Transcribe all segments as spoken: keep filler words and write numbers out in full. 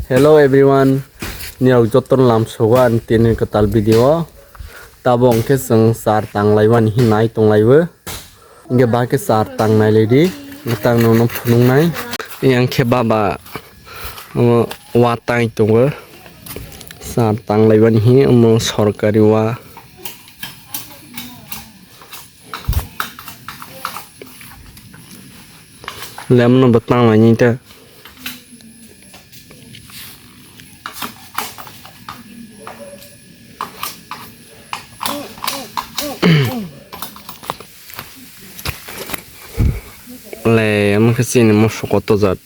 Hello everyone, nirok jotono lamsogo ani tini kwtal video. Tabok hwnkhe chwng char tanglaiwani hinwi nai tonglaiwi. Hwnkhe bahai khe char tang nailaidi, tang nono phunuknai. Yang khe baba, omo, wa tai tongo. Char tanglaibani hi, omo sorkari wa. Lemno bo tanglaini ta. Le, omo khe chini mosok o tojak.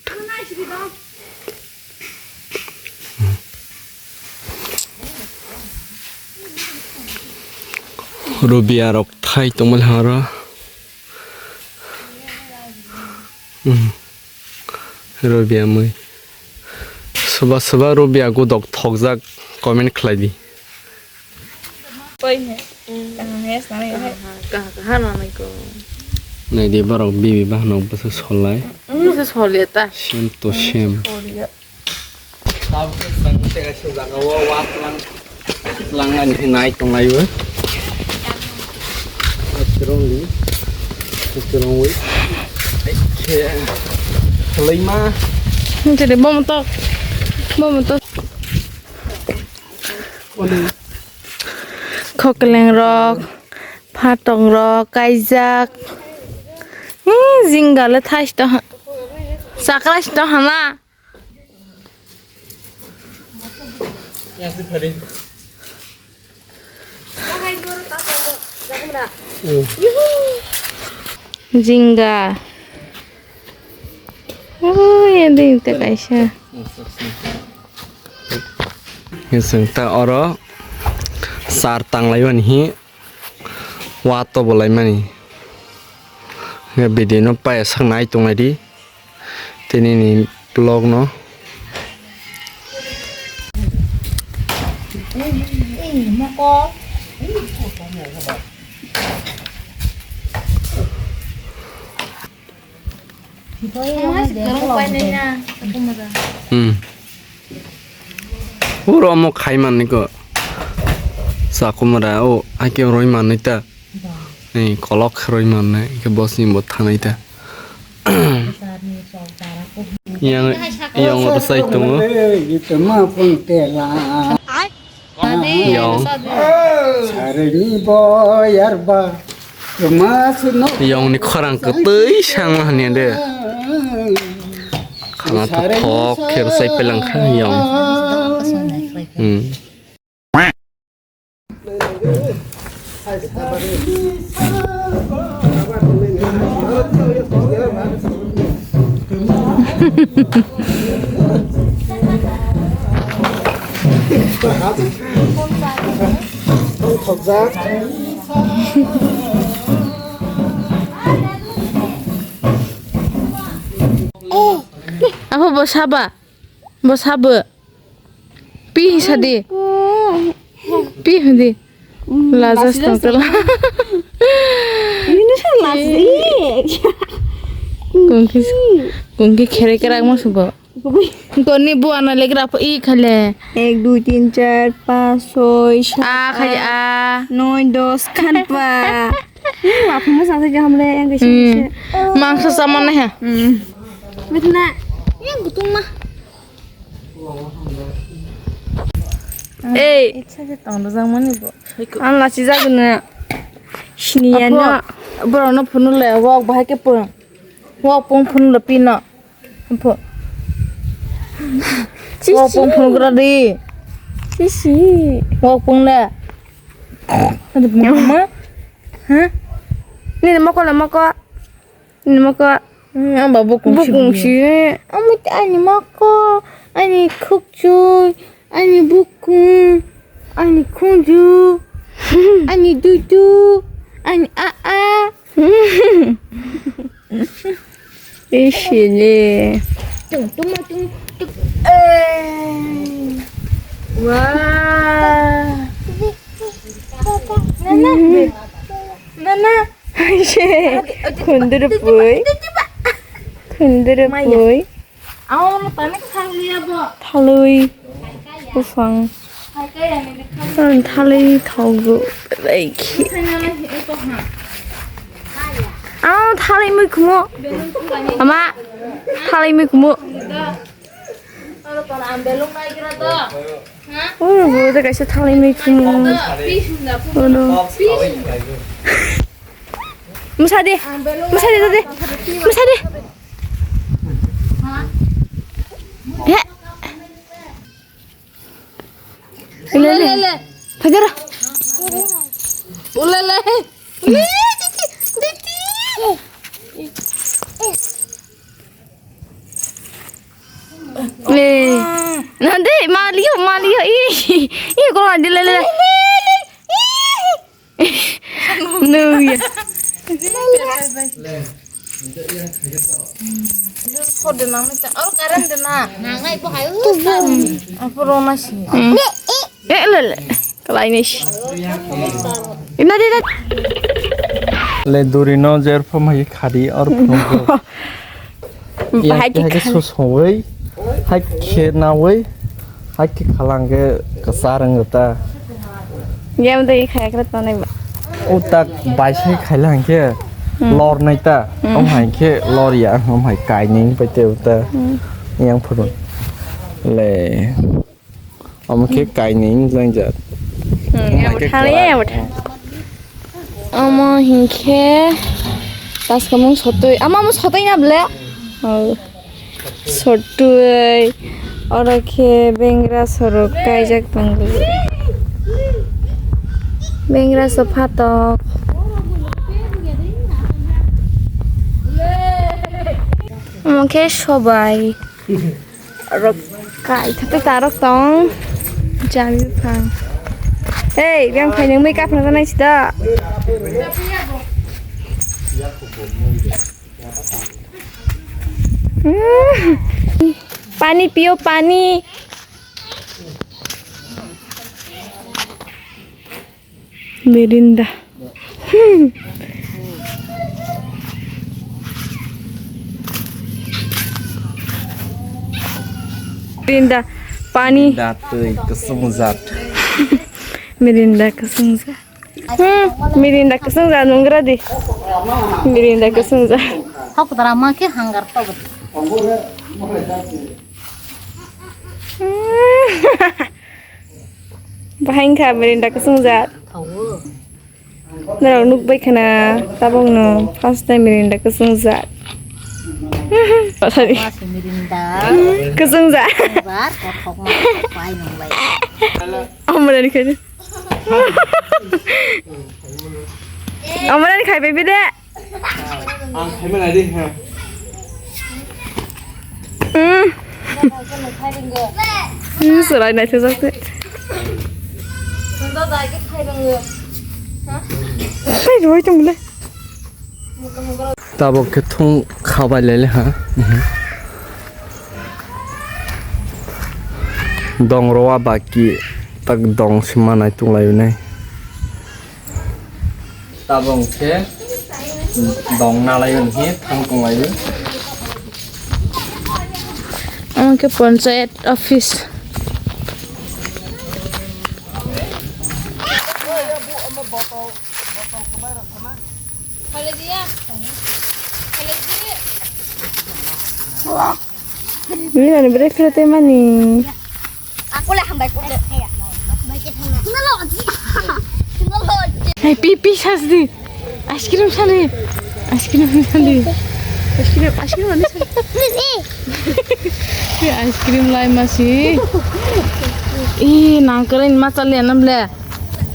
Rubia rok thai tongmani horo. Hmm. Rubia mui. Soba soba rubia godok thokjak comment khlai di. Koi he. Kaha he, sana he. Kaha, kaha na nai ko. Nai di borok bibi bahno bwsa solai. Bwsa solia ta. Same to same. Solia. Tabuk chwng tei kaisa jagao wa tlang, tlang ani khe nai tonglaiwi. Strongly, strongly. Khe khwlaima. Jere bomo tok, bomo tok. Khokleng rok, phatong rok kaijak. Hi, jinga le thai sto ha-, sakrai sto hana. Jinga. Ui, ada itu kaisa. Yang ta oro sar tanglai mani hi. Wa to bolai mani. Nge video no paya sak nai tonglai di. Tini ni vlog no. Hmm. Uro omo khai manwi ko. Chakumara o, haikhe roi manwi ta. Ni kolok roi mannai, haikhe bosni bo thanai ta. Yang, yang o to sai tongo. Yang. Sareni boyar ba, kema sino. Yang ni khorang kwtwi sangma hanya de. Khana to thok khe rwchai pelang kha yang. Hmm. Apo bo saba, bo sabo. Pi hisa di. Pi hudi. Lajas tong tela. Ini sa last. Kungki, kungki khere krak mo subo. Koni bu ana legra po i khale. Ek, dui, tin, char, panch, choi, sat, ah, khai, ah, noi, dos khan pa. Hmm, apa mo sa sa jam le yang kesi. Mangsa sama na ha. Hmm. Betna. Yang butung mah. Ei. Ang lachi jagwno. Siniya no. Borok no phunuk le wak bahai khe pung. Wak pung phunuk le pino. Wak pung phunuk ra di. Sisi. Wak pung le. Ada pung ma? Ha? Ni moko le moko. Ni moko. Hmm, ang ba bukung si. Bukung si. Amo te ani moko, ani khukchuk, ani bukung, ani khunju, ani duidu, ani a a. Isile. Tung tung tung tung. Eh. Wah. Nana. Nana. Khunduru pui. Khunduru pui. Thalwi buphang. Ang thalwi thogo. Ang thalwi mui khumo. Ama thalwi mui khumo. Oro bo de kaisa thalwi mui khumo. Ono. Mwsa de. Mwsa de, de. Mwsa de. He. Le, le, le. Phajar. Ule, le. Eh. Nande, malio, malio. Ih, ih, kolo nande, le, le. Nuya. Kode nang mita, oro current de na. Nangai po hayu. Aporo na si. Eh, le, le. Kalai ni si. Ina de, de. Le duri no jer phom hai khadi or phom. Bahai ki khan. Susoi. Hai khe nawi. Hai khe khalang ke kasar ang ta. Game dai khai kra tonai ba. Utak bai sai khai lang ke. Hmm. Lor nai ta. Hmm. Om hai ke lor ya, om hai kai ning pai te uta. Hmm. Yang phuru. Le. Omo khe kainwi wngkha jat. Hmm, omo khe kwrak. Omo hinkhe taskamung sotwi. Ama omo sotwi na ble? Oh. Sotwi. Oro khe bengra sorok kaijak tongo. Bengra so phatok. Omo khe sobai. Rok kai thate tarok tong. Jami phang. Hey, biang phai nang mai kapna nai sida. Pani pio, pani. Mirinda. Mirinda pani. Mirinda twi kwswngjak. Mirinda kwswngjak. Hmm, Mirinda kwswngjak nungra di. Mirinda kwswngjak. Hakudara ma khe hangar tobo. Bahai wngkha Mirinda kwswngjak. Norok nukbai khna tabukno first time Mirinda kwswngjak. Sorry. Masi Mirinda. Kwswngjak. Bar kothok ma pai nung bai. Amrani khai. Amrani khai bai bide. Ang khaima nai di, ha. Hmm. Hmm, serai nai thajak se. Hai, roi tong le. Tabok khe thung khabai lele, ha. Dong rowa baki tak dong sima nai tung lai nai. Tabok khe dong nalai hwnwi thang tonglaio. Omo khe panchayat office. Nini mani break khlai tei mani. Aku le hambai kule. Hai, pi, pi sas di. Ice cream sali. Ice cream sali. Ice cream, ice cream ani sali. Ice cream lai masi. Ih, nang keren masal ya nam le.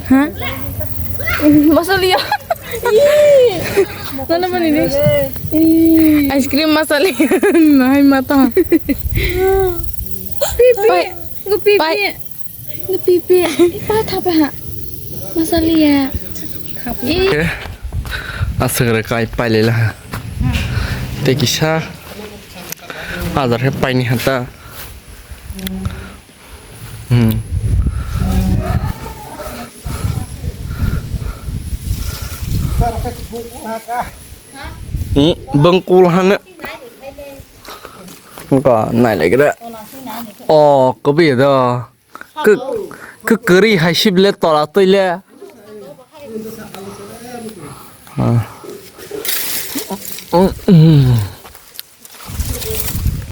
Ha? Masal ya. Ih. Nana mani ni. Ih. Ice cream masal ya. Nai mata. Pi, pi. Pai. Ngu pi, pai. Pi. Ngu pi, pi. Pai thapa ha. Masaliya. Ih. Aswk re kai pai lela ha. Tei kisa. Bazar he pai ni ha ta. Hmm. Hmm, bengkul hana. Wngkha nailaigra. O, kwbwi do. Kw-, kwkwi hai sibile tola twi le. Ah.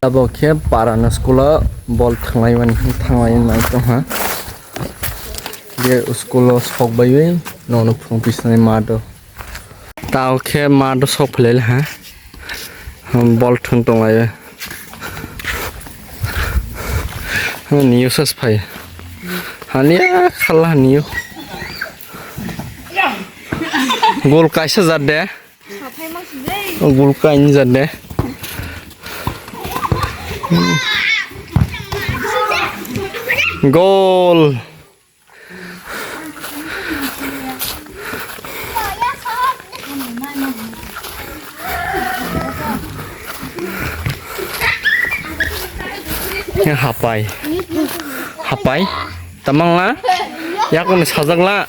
Abo khe parano school o bol thwnglaimani, thwnglaimani tongha. Je school o sok baiwi nono phung pisnai mato. Tao khe mato sok phlai ha. Bol thwng tonglaio. Niyo sas phai. Hania khala niyo. Gol kaisa jat de. Gol kaini jat de. Gol. Hapai. Hapai. Tamang la. Yakung sajak la.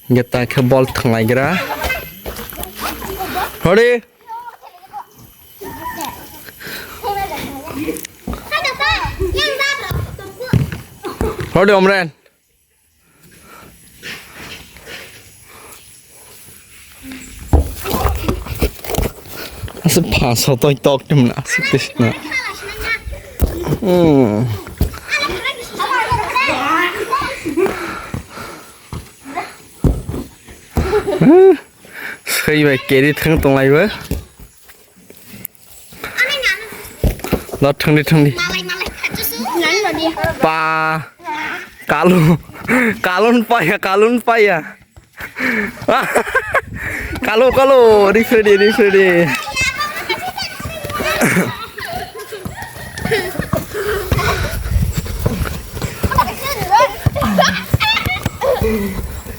Geta khe bol thwnglaigra. Hore. Hore Omren. Asa phaso toi tok tim na, asa tis na. Hmm. Sui bai keri thang tong lai ba. Lo thang di, thang di. Pa. Kalu. Kalun paya, kalun paya. Kalo, kalo, ready, ready, ready.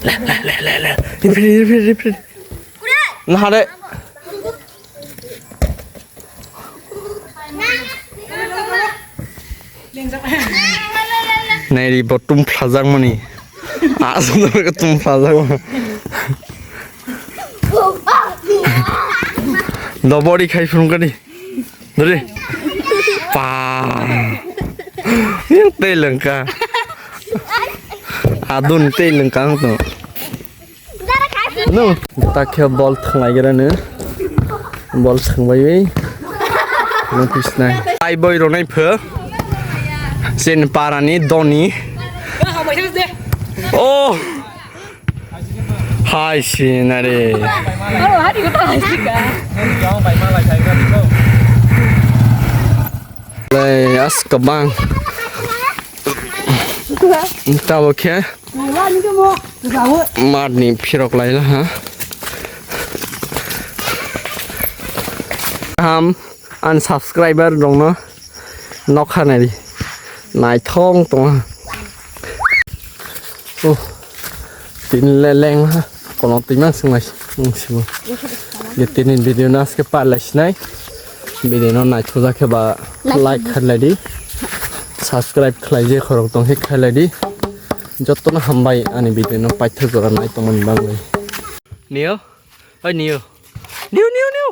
Le, le, le, le, le. Ready, ready, ready. Nahare. Nairi bo tum phlajak mani. Aswk tum phlajak mani. Dobori khai phunukani. Dori. Pa. Tei lengka. Adun tei lengka ang to. No, ta khe bol thwnglaigra no. Bol thwnglaiwi. Nung pisnai. Ai boi ronai pho. Sen parani doni. Oh. Hai sinare. Lai as kabang. Tabo khe. Mat ni phirok lai ha. Ham an subscriber rok no nokha nai di. Naithok tong ha. Oh. Tin le leng ha. Kono twi ma swng lai. Swng sibo. Ye tini video no aske pa lai sinai. Video no naithok khe ba like khlai di. Subscribe khlai je khorok tong khe khlai di. Jotono hambai ani video no paithak jora nai tongmani bagwi. Neo, oi Neo. Neo, Neo, Neo.